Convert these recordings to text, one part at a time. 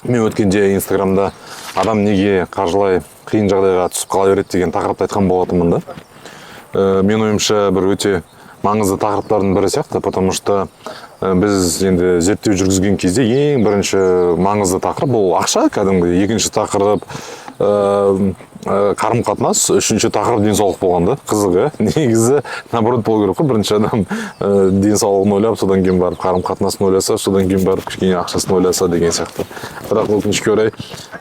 Мен өткенде Инстаграмда «Адам неге қаржылай қиын жағдайға түсіп қала береді» деген тақырыпты айтқан болатынмын да. Менің ойымша, бір өте маңызды тақырыптардың бірі сияқты, потому что біз енді зерттеу жүргізген кезде ең бірінші маңызды тақырып бұл ақша кәдімгі, екінші тақырып қарым қатынас, үшінші тақырып денсаулық болған да. Қызық, иә? Негізі наоборот болу керек қой: бірінші адам денсаулығын ойлап, содан кейін барып қарым қатынасын ойласа, содан кейін барып кішкене ақшасын ойласа деген сияқты. Бірақ, өкінішке орай,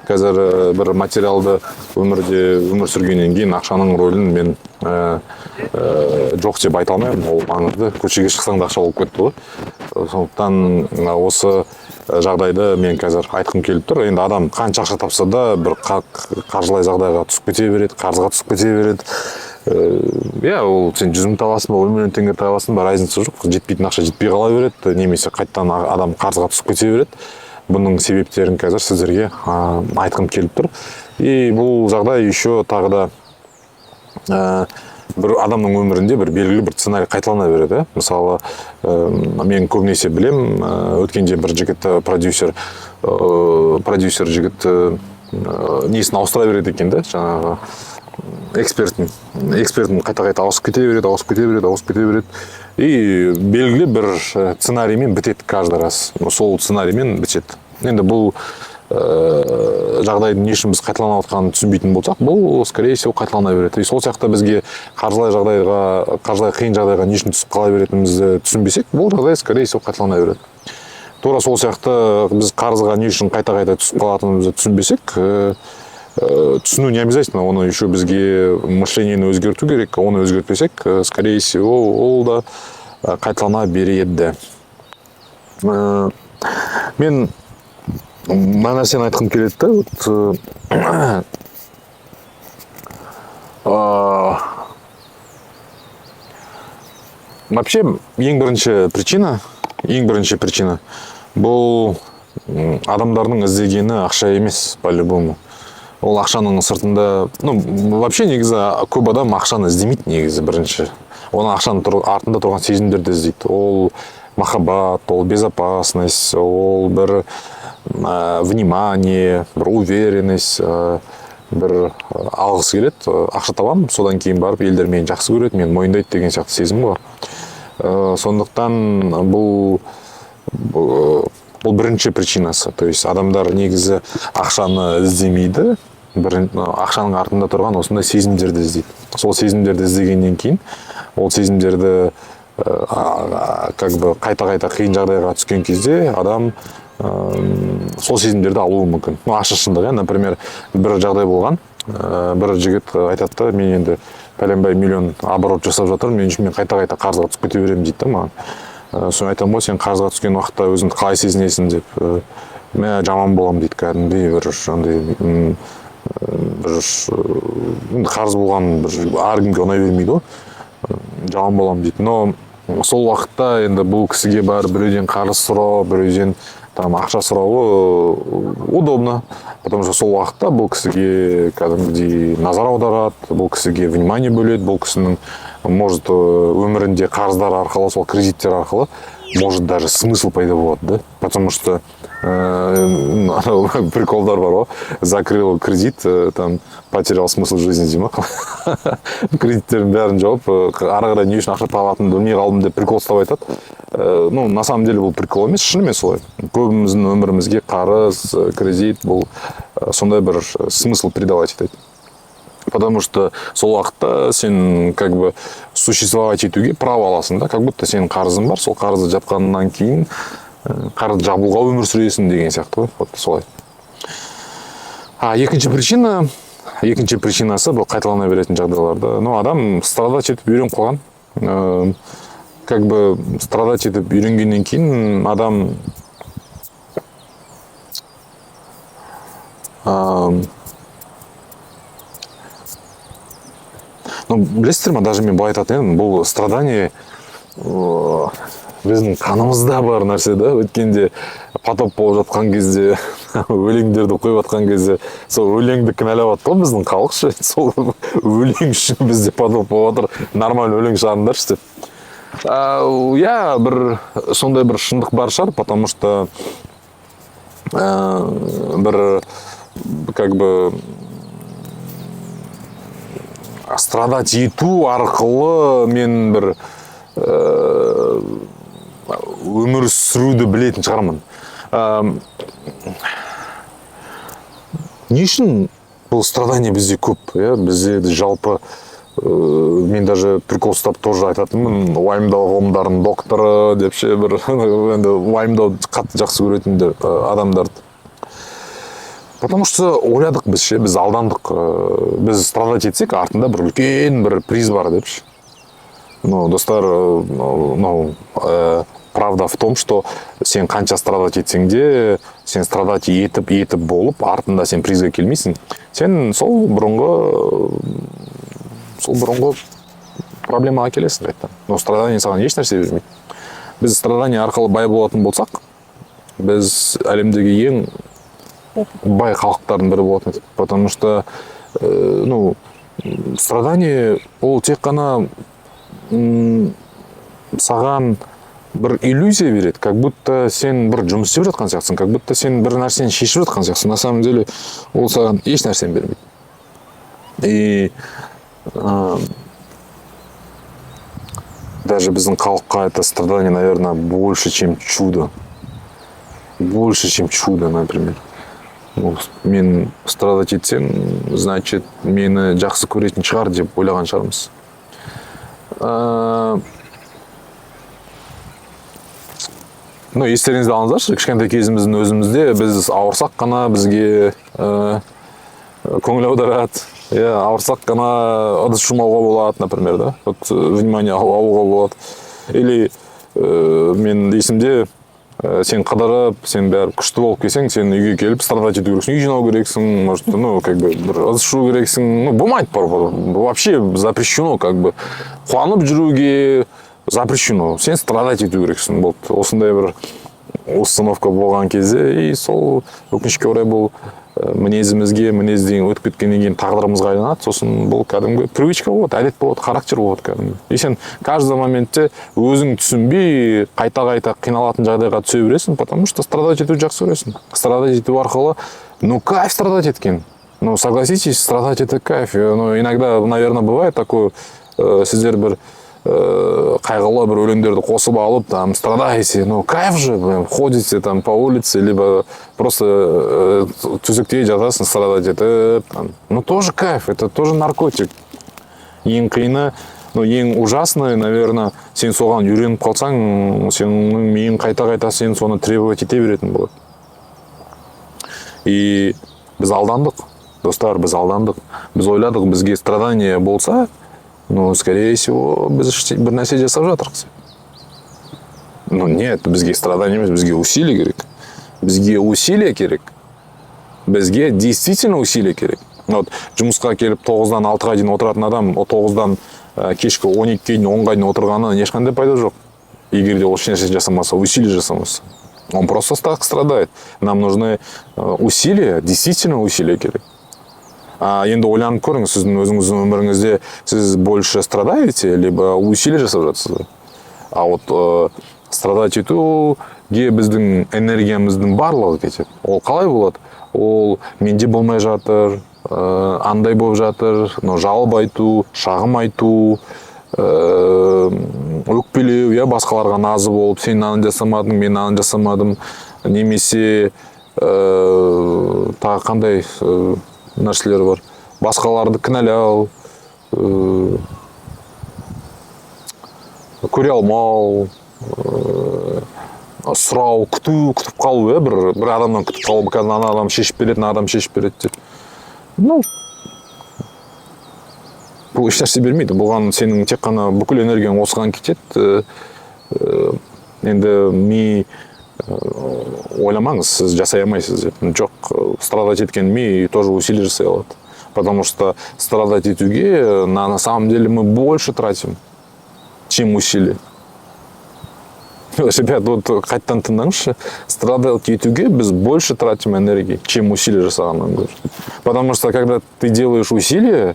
қазір бір материалды өмірде өмір сүргеннен кейін ақшаның рөлін мен жоқ деп айта алмаймын. Ол маңызды, көшеге шықсаң да ақша болып кетті ғой. Сондықтан осы жағдайды мен қазір айтқым келіп тұр. Енді адам қанша ақша тапса да, бір қаржылай жағдайға түсіп кете береді, қарызға түсіп кете береді. Иә, ол сен 100 мың табасың ба, 10 миллион теңге табасың ба, разница жоқ, жетпейтін ақша жетпей қала береді немесе қайтадан адам қарызға түсіп кете береді. Бұның себептерін қазір сіздерге айтқым келіп тұр. И бұл жағдай еще тағы да бір адамның өмірінде бір белгілі бір сценарий қайталана береді, иә. Мысалы, мен көбінесе білем, өткенде бір жігіт, продюсер жігіт несін ауыстыра береді екен да, жаңағы экспертін қайта қайта ауысып кете береді, ауысып кете береді, ауысып кете береді. И белгілі бір сценариймен бітеді, каждый раз сол сценариймен бітеді. Енді бұл жағдайдың не үшін біз қайталанып жатқанын түсінбейтін болсақ, бұл, скорее всего, қайталана береді. И сол сияқты бізге қаржылай жағдайға, қаржылай қиын жағдайға не үшін түсіп қала беретінімізді түсінбесек, бұл жағдай, скорее всего, қайталана береді. Тура сол сияқты біз қарызға не үшін қайта қайта түсіп қалатынымызды түсінбесек, түсіну не обязательно, оны еще бізге мышление ні өзгерту керек. Оны өзгертпесек, скорее всего, ол да қайталана береді. Мен мына нәрсені айтқым келеді да. Вот вообще ең бірінші причина бұл адамдардың іздегені ақша емес по любому. Ол ақшаның сыртында, ну, вообще негізі көп адам ақшаны іздемейді негізі. Бірінші оның ақшаның артында тұрған сезімдерді іздейді. Ол махаббат, ол безопасность, ол бір внимание, бір уверенность, бір алғысы келеді. Ақша табамын, содан кейін барып елдер мені жақсы көреді, мені мойындайды деген сияқты сезім ғой. Сондықтан бұл бірінші причинасы, то есть адамдар негізі ақшаны іздемейді, бір ақшаның артында тұрған осындай сезімдерді іздейді. Сол сезімдерді іздегеннен кейін, ол сезімдерді как бы қайта қайта қиын жағдайға түскен кезде адам сол сезімдерді алуы мүмкін. Ну, ащы шындық, иә. Например, бір жағдай болған, бір жігіт айтады да: «Мен енді пәленбай миллион оборот жасап жатырмын, мен үшін мен қайта қайта қарызға түсіп кете беремін», — дейді да маған. Соны айтамын ғой: «Сен қарызға түскен уақытта өзіңді қалай сезінесің?» — деп. «Мә, жаман боламын», — дейді. Кәдімгідей бір андай бір енді қарыз болған бір әркімге ұнай бермейді ғой. «Жаман боламын», — дейді. Но сол уақытта енді бұл кісіге барып біреуден қарыз сұрау, біреуден там ақша сұрауы удобно, потому что сол уақытта бұл кісіге кәдімгідей назар аударады, бұл кісіге внимание бөледі. Бұл кісінің, может, өмірінде қарыздар арқылы, сол кредиттер арқылы, может, даже смысл пайда болады да, потому что анау приколдар бар ғой: «Закрыл кредит, там потерял смысл жизни» дей ма, «Кредиттердің бәрін жауып, ары қарай не үшін ақша табатынымды білмей қалдым» деп прикол ұстап айтады. Ну, на самом деле бұл прикол емес, шынымен солай. Көбіміздің өмірімізге қарыз, кредит бұл сондай бір смысл придавать етеді, потому что сол уақытта сен как бы существовать етуге право аласың да, как будто сенің қарызың бар, сол қарызды жапқаннан кейін қарызды жабуға өмір сүресің деген сияқты ғой. Вот солай. А екінші причинасы бұл қайталана беретін жағдайларда, ну, адам страдать етіп үйреніп қалған. Как бы страдать етіп үйренгеннен кейін адам ну, білесіздер ма, даже мен былай айтатын едім: бұл страдание біздің қанымызда бар нәрсе да. Өткенде потоп болып жатқан кезде, өлеңдерді қойып жатқан кезде, сол өлеңді кінәлап жатты ғой біздің халық ше: «Сол өлең үшін бізде потоп болып жатыр, нормально өлең шығарыңдаршы» деп. Иә, бір сондай бір шындық бар шығар, потому что Бір как бы страдать ету арқылы мен бір өмір сүруді білетін шығармын. Не үшін бұл страдание бізде көп, иә? Бізде жалпы мен даже прикол ұстап тоже айтатынмын, уайымдау ғылымдарының докторы деп ше, бір енді уайымдауды қатты жақсы көретіндер адамдарды. Потому что ойладық біз ше, біз алдандық, біз страдать етсек, артында бір үлкен бір приз бар деп ше. Но, достар, ну, правда в том, что сен қанша страдать етсең де, сен страдать етіп етіп болып, артында сен призге келмейсің. Сен сол бұрынғы проблемаға келесің қайтадан. Но страдание саған еш нәрсе бермейді. Біз страдание арқылы бай болатын болсақ, біз әлемдегі ең бай халықтардың бірі болатын едік. Потому что ну, страдание ол тек қана саған бір иллюзия береді, как будто сен бір жұмыс істеп жатқан сияқтысың, как будто сен бір нәрсені шешіп жатқан сияқтысың. На самом деле ол саған еш нәрсені бермейді. И даже біздің халыққа это страдание, наверное, больше, чем чудо, больше, чем чудо. Например, ну, мен страдать етсем, значит, мені жақсы көретін шығар деп ойлаған шығармыз. Ну, естеріңізде алыңыздаршы, кішкентай кезіміздің өзімізде біз ауырсақ қана бізге көңіл аударады, иә, ауырсақ қана ыдыс жумауға болады, например, да, вот внимание алуға болады. Или мен есімде, сен қыдырып, сен бәрі күшті болып келсең, сен үйге келіп страдать ету керексің, үй жинау керексің, может, ну, как бы бір ыдыс жуу керексің. Ну, болмайды, вообще запрещено, как бы қуанып жүруге запрещено, сен страдать ету керексің, болды. Осындай бір установка болған кезде, и сол, өкінішке орай, бұл мінезімізге, мінез деген өтіп кеткеннен кейін тағдырымызға айналады. Сосын бұл кәдімгі привычка болады, әдет болады, характер болады кәдімгі. И сен каждый моментте өзің түсінбей, қайта қайта қиналатын жағдайға түсе бересің, потому что страдать етуді жақсы көресің. Страдать ету арқылы, ну, кайф страдать еткен. Ну, согласитесь, страдать — это кайф. Ну, иногда, наверное, бывает такое, сіздер бір қайғылы бір өлеңдерді қосып алып, там страдаете, ну, кайф же, блин, ходите там по улице либо просто төсекте жатасың, страдать етіп там. Ну, тоже кайф, это тоже наркотик. Ең қиыны, ну, ең ужасный, наверное, сен соған үйреніп қалсаң, сенің миың қайта қайта сен соны требовать ете беретін болады. И біз алдандық, достар, біз алдандық. Біз ойладық, бізге страдание болса, ну, скорее всего, біз бір нәрсе жасап жатырмыз. Ну, нет, бізге страдание емес, бізге усилие керек. Бізге усилие керек, бізге действительно усилие керек. Вот жұмысқа келіп 9-дан 6-ға дейін отыратын адам, ол 9-дан кешкі 12-ге дейін, 10-ға дейін отырғаннан ешқандай пайда жоқ, егер де ол ешнәрсе жасамаса, усилие жасамаса. Он просто так страдает. Нам нужны усилия, действительно усилия керек. А енді ойланып көріңіз, сіздің өзіңіздің өміріңізде сіз больше страдаете либо усилие жасап жатсыз ба? А вот страдать етуге біздің энергиямыздың барлығы кетеді. Ол қалай болады? Ол менде болмай жатыр, андай болып жатыр, но жалоба айту, шағым айту, өкпелеу, иә, басқаларға назы болып, сен мынаны жасамадың, мен мынаны жасамадым, немесе тағы қандай нәрселер бар, басқаларды кінәлау, көре алмау, сұрау, күту, күтіп қалу, иә, бір адамнан күтіп қалу, қазір ана адам шешіп береді, мына адам шешіп береді деп. Ну, бұл ешнәрсе бермейді. Бұған сенің тек қана бүкіл энергияң осыған кетеді. Енді ми ойламаңыз, сіз жасай алмайсыз деп. Жоқ, страдать еткен ми тоже усилие жасай алады, потому что страдать етуге на самом деле мы больше тратим, чем усилие. Ребят, вот қайтадан тыңдаңызшы: страдать етуге біз больше тратим энергии, чем усилие жасағаннан гөрі. Потому что когда ты делаешь усилие,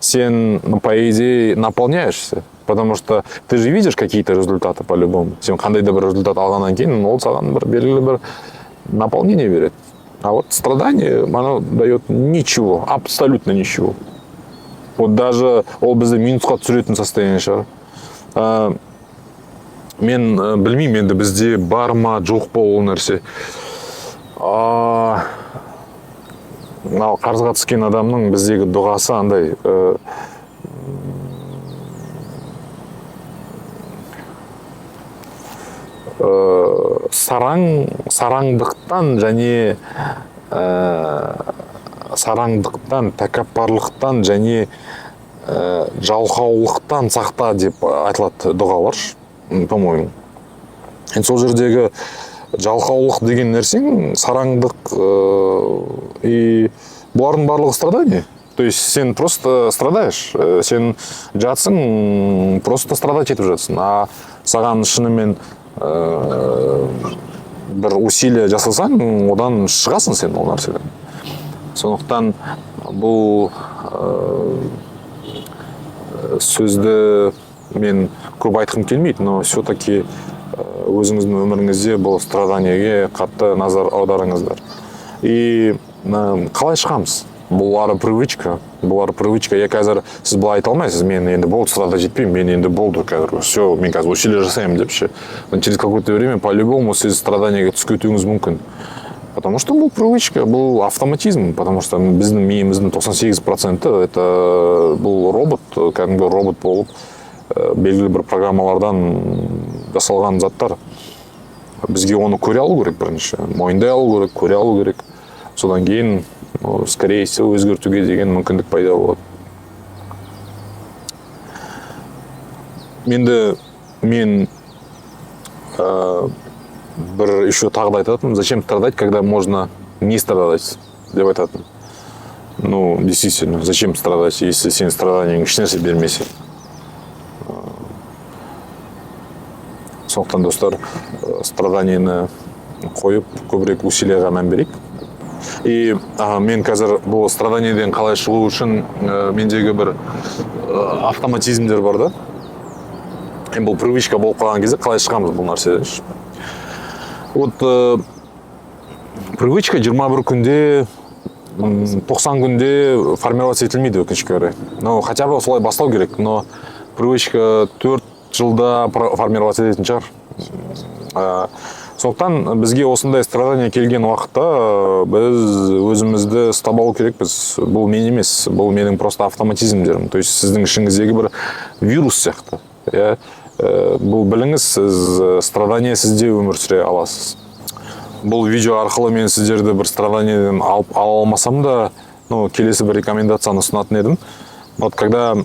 сен, ну, по идее, наполняешься, потому что ты же видишь какие-то результаты по-любому. Сен қандай да бір результат алғаннан кейін, ол саған бір белгілі бір Наполнение береді. А вот страдание, оно дает ничего, абсолютно ничего. Вот даже ол бізді минусқа түсіретін состояние шығар. Мен білмеймін енді, бізде бар ма, жоқ па ол нәрсе. Мынау қарызға түскен адамның біздегі дұғасы андай сараңдықтан және сараңдықтан, тәкаппарлықтан және жалқаулықтан сақта деп айтылады дұғалар, по-моему. Енді сол жердегі жалқаулық деген нәрсең, сараңдық и бұлардың барлығы страдание. То есть сен просто страдаешь, сен жатсың, просто страдать етіп жатсың. А саған шынымен бір усилие жасасаң, одан шығасың сен, ол нәрседен. Сондықтан бұл сөзді мен көп айтқым келмейді, но все-таки өзіңіздің өміріңізде бұл страданиеге қатты назар аударыңыздар. И қалай шығамыз? Бұлары привычка, бұлар привычка. Я қазір сіз былай айта алмайсыз: «Мен енді болды, страдать етпеймін, мен енді болды қазір, все, мен қазір усилие жасаймын», — деп ше. Но через какое-то время по-любому сіз страданиеге түсіп кетуіңіз мүмкін, потому что бұл привычка, бұл автоматизм, потому что біздің миымыздың 98 проценті это бұл робот, кәдімгі робот болып, белгілі бір программалардан жасалған заттар. Бізге оны көре алу керек бірінші, мойындай алу керек, көре алу керек. Содан кейін, ну, скорее всего, өзгертуге деген мүмкіндік пайда болады. Енді мен бір еще тағы да айтатынмын: «Зачем страдать, когда можно не страдать?» — деп айтатын. Ну, действительно, зачем страдать, если сенің страданиең ешнәрсе бермесе? Сондықтан, достар, страданиені қойып, көбірек усилияға мән берейік. И мен қазір бұл страданиеден қалай шығу үшін мендегі бір автоматизмдер бар да. Енді бұл привычка болып қалған кезде қалай шығамыз бұл нәрседен? Вот привычка 21 күнде, 90 күнде формироваться етілмейді, өкінішке орай. Ну, хотя бы солай бастау керек, но привычка 4 жылда формироваться ететін шығар. Сондықтан бізге осындай страдание келген уақытта біз өзімізді ұстап алу керекпіз. Бұл мен емес, бұл менің просто автоматизмдерім. То есть сіздің ішіңіздегі бір вирус сияқты, иә. Бұл біліңіз, сіз страдание сізде өмір сүре аласыз. Бұл видео арқылы мен сіздерді бір страданиеден алып ала алмасам да, ну, келесі бір рекомендацияны ұсынатын едім. Вот когда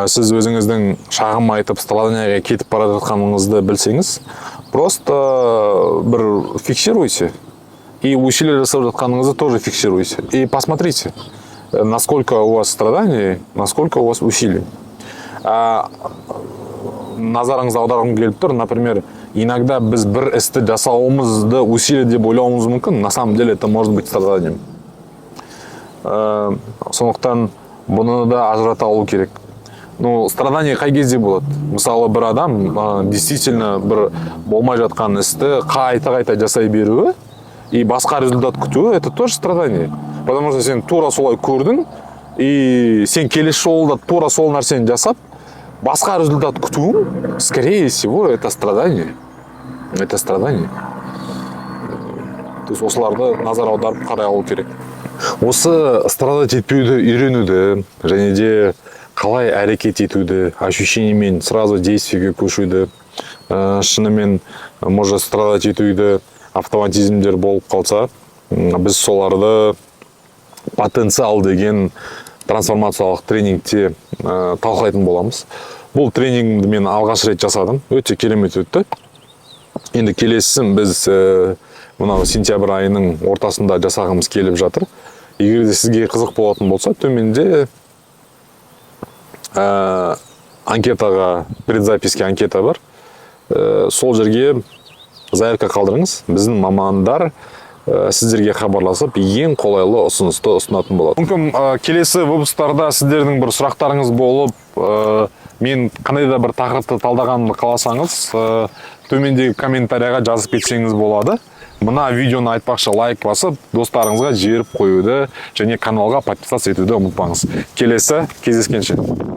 сіз өзіңіздің шағым айтып, страданияға кетіп бара жатқаныңызды білсеңіз, просто бір фиксируйте и усилия жасап жатқаныңызды тоже фиксируйте и посмотрите, насколько у вас страданий, насколько у вас усилий. Назарыңызды аударғым келіп тұр. Например, иногда біз бір істі жасауымызды усилие деп ойлауымыз мүмкін, на самом деле это может быть страданием. Сондықтан бұны да ажырата алу керек. Ну, страдание қай кезде болады? Мысалы, бір адам действительно бір болмай жатқан істі қайта қайта жасай беруі и басқа результат күтуі — это тоже страдание, потому что сен тура солай көрдің и сен келесі жолы да тура сол нәрсені жасап, басқа результат күтуің, скорее всего, это страдание, это страдание. То есть осыларды назар аударып қарай алу керек. Осы страдать етпеуді үйренуді және де қалай әрекет етуді, ощущениемен сразу действиеге көшуді, шынымен, может, страдать етуді автоматизмдер болып қалса, біз соларды «Потенциал» деген трансформациялық тренингте талқылайтын боламыз. Бұл тренингті мен алғаш рет жасадым, өте керемет өтті. Енді келесісін біз мынау сентябрь айының ортасында жасағымыз келіп жатыр. Егер де сізге қызық болатын болса, төменде анкетаға, предзапиське анкета бар. Сол жерге заявка қалдырыңыз. Біздің мамандар сіздерге хабарласып, ең қолайлы ұсынысты ұсынатын болады. Мүмкін, келесі выпусктарда сіздердің бір сұрақтарыңыз болып, мен қандай да бір тақырыпты талдағанымды қаласаңыз, төмендегі комментарияға жазып кетсеңіз болады. Мына видеоны, айтпақшы, лайк басып, достарыңызға жіберіп қоюды және каналға подписаться етуді ұмытпаңыз. Келесі кездескенше!